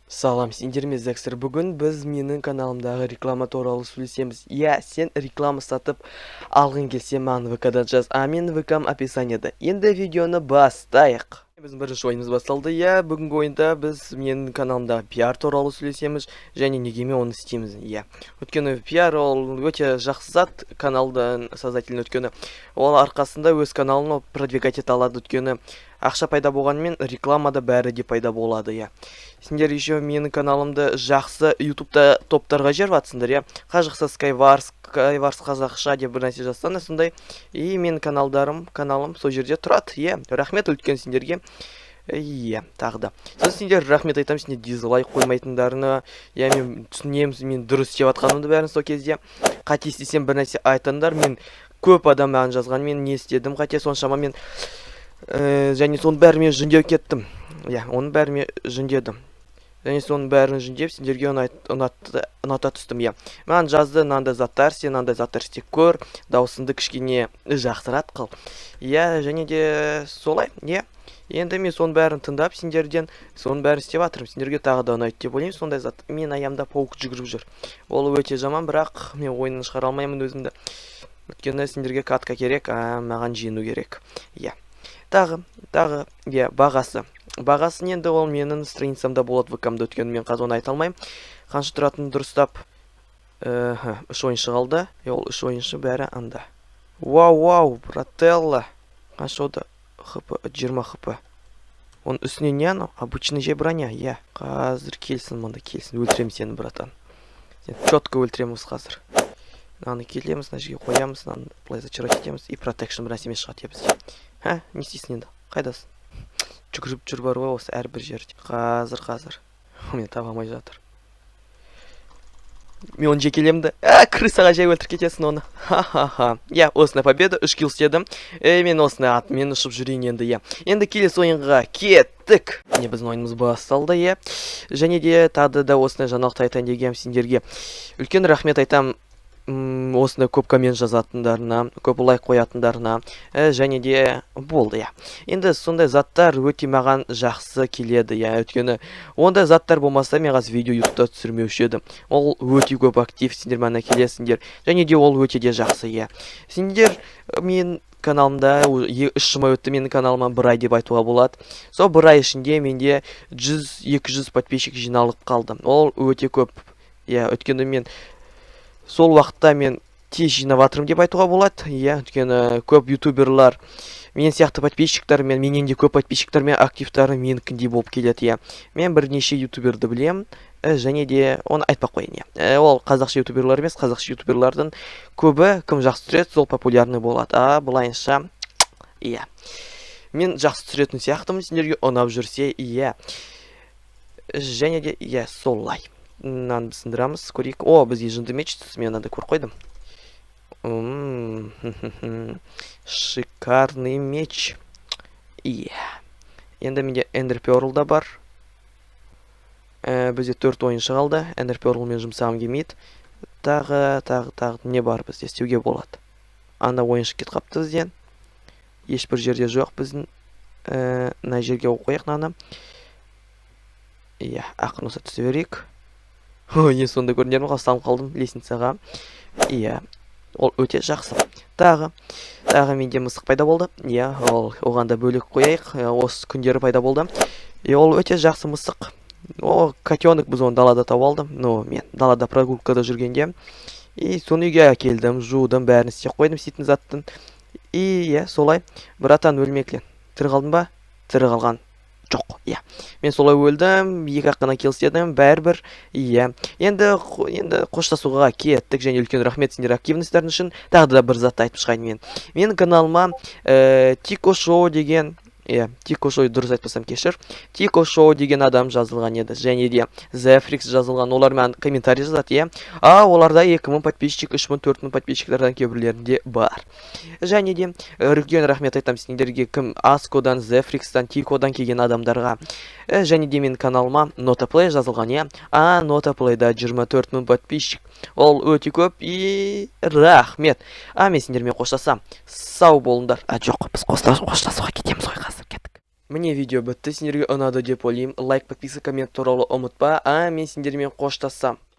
Салам, сендер ме, Зексер? Бүгін біз менің каналымдағы реклама туралы сөйлесеміз. Иә, сен реклама сатып алғың келсе, маған ВК-дан жаз, а менің ВК-м описанияда. Енді видеоны бастайық. Біздің бірінші ойынымыз басталды. Иә, бүгінгі ойында біз менің каналымдағы пиар туралы сөйлесеміз және неге мен оны істейміз. Иә, өйткені пиар ол өте жақсы зат каналдың создателінің, өйткені ол арқасында өз каналын ол продвигать ете алады, өйткені ақша пайда болғанымен, рекламада бәрі де пайда болады. Иә, сендер еще менің каналымды жақсы ютубта топтарға жіберіп жатсыңдар. Иә, қазақша Skywars, Skywars қазақша деп бір нәрсе жазсаң, сондай, и менің каналым сол жерде тұрады. Иә, рахмет үлкен сендерге. Иә, тағы да сосын сендер рахмет айтамын сендер дизлайк қоймайтындарына. Иә, мен түсінемін мен дұрыс істеп жатқанымды бәрін. Сол кезде қате істесем, бір нәрсе айтыңдар. Мен көп адам маған жазған, мен не істедім қате соншама мен және соның бәрін мен жөндеп кеттім. Иә, оның бәрін мен жөндедім және соның бәрін жөндеп, сендерге ұната түстім. Иә, маған жазды: мынандай заттар, сен мынандай заттар істеп көр, дауысыңды кішкене жақсырақ қыл. Иә, және де солай. Иә, енді мен соның бәрін тыңдап, сендерден соның бәрін істеп жатырмын. Сендерге тағы да ұнайды деп ойлаймын сондай зат. Мен аяғымда паук жүгіріп жүр, ол өте жаман, бірақ мен ойыннан шығара алмаймын өзімді, өйткені сендерге катка керек, а маған жеңу керек. Иә, тағы, иә, бағасын енді ол менің страницамда болады, ВК-мда, өйткені мен қазір оны айта алмаймын қанша тұратынын дұрыстап. Үш ойыншы қалды и ол үш ойыншы бәрі анда. Вау, вау, брателла, қанша ода хп? 20 хп. Оның үстіне не анау, обычный жай броня. Иә, қазір келсін мында, келсін, өлтіремін сені, братан, сені четко өлтіреміз. Қазір мынаны келеміз, мына жерге қоямыз, мынаны былай зачаровать етеміз, и протекшн бір нәрсемен шығады. Иә, бізде. Ә, не істейсің енді, қайдасың? Жүгіріп жүр бар ғой осы әрбір жерде. Қазір, қазір мені таба алмай жатыр. Мен оны жекелемін да, ә, крысаға жай өлтіріп кетесің оны. ха ха ха иә, осындай победа, үш килл істедім. Мен осындай атымен ұшып жүрейін енді. Иә, енді келесі ойынға кеттік. Міне, біздің ойынымыз басталды. Иә, және де тағы да осындай жаңалықты айтайын дегенмін. Сендерге үлкен рахмет айтамын осындай көп коммент жазатындарына, көп лайк қоятындарына. Және де болды. Иә, енді сондай заттар өте маған жақсы келеді. Иә, өйткені ондай заттар болмаса, мен қазір видео ютубта түсірмеуші едім. Ол өте көп актив, сендер маған келесіңдер және де ол өте де жақсы. Иә, сендер мен каналымда 3 жұма өтті менің каналыма, бір ай деп айтуға болады. Сол бір ай ішінде менде 100-200 подписчик жиналып қалды, ол өте көп. Иә, өйткені мен сол уақытта мен тез жинап жатырмын деп айтуға болады. Иә, өйткені көп ютуберлар мен сияқты подписчиктар мен менен де көп подписчиктар мен активтары менікіндей болып келеді. Иә, мен бірнеше ютуберді білемін, және де оны айтпай ақ қояйын. Иә, ол қазақша ютуберлар емес. Қазақша ютуберлардың көбі кім жақсы түсіреді, сол популярный болады, а былайынша, иә, мен жақсы түсіретін сияқтымын, сендерге ұнап жүрсе. Иә, және де, иә, солай. Мынаны біз сындырамыз, көрейік. О, бізге жынды меч түсті, мен мынандай көріп қойдым. Шикарный меч. Иә, енді менде эндер перл да бар. Бізде төрт ойыншы қалды, эндер перлмен жұмсағым келмейді. Тағы, тағы, тағы не бар бізде істеуге болады? Анда ойыншы кетіп қалыпты бізден, ешбір жерде жоқ біздің. Мына жерге қояйық мынаны. Иә, ақырын болса түсе берейік. Ой, не сонда, көрдіңдер ме, ұсталып қалдым лестницаға. Иә, ол өте жақсы. Тағы, тағы менде мысық пайда болды. Иә, ол оған да бөлек қояйық. Осы күндері пайда болды и ол өте жақсы мысық. О, котенок. Біз оны далада тауып алдым, ну, мен далада прогулкада жүргенде, и соны үйге әкелдім, жудым, бәрін істеп қойдым істейтін заттың. И иә, солай. Братан, өлмеклен, тірі қалдың ба? Тірі қалған жоқ. Иә, мен солай өлдім, екі ақ қана килл істедім бәрібір. Иә, енді қоштасуға кеттік және үлкен рахмет сендер активностьтарың үшін. Тағы да бір затты айтып шығайын. Менің каналыма Тико Шоу деген, иә, Тико Шоу, дұрыс айтпасам, кешір, Тико Шоу деген адам жазылған еді және де Зефрикс жазылған. Олар маған комментарий жазады. Иә, а оларда 2000 подписчик, 3000, 4000 подписчиктардан кейбіреулерінде бар. Және де үлкен рахмет айтамын сендерге, кім Аскодан, Зефрикстан, Тикодан келген адамдарға. Және де менің каналыма Нота Плей жазылған. Иә, а Нота Плейда 24 мың подписчик, ол өте көп, и рахмет. А мен сендермен қоштасамын, сау болыңдар. А жоқ, біз қоштасуға кетеміз ғой қазір, кеттік. Міне, видео бітті. Сендерге ұнады деп ойлаймын. Лайк, подписка, коммент туралы ұмытпа. А мен сендермен қоштасам.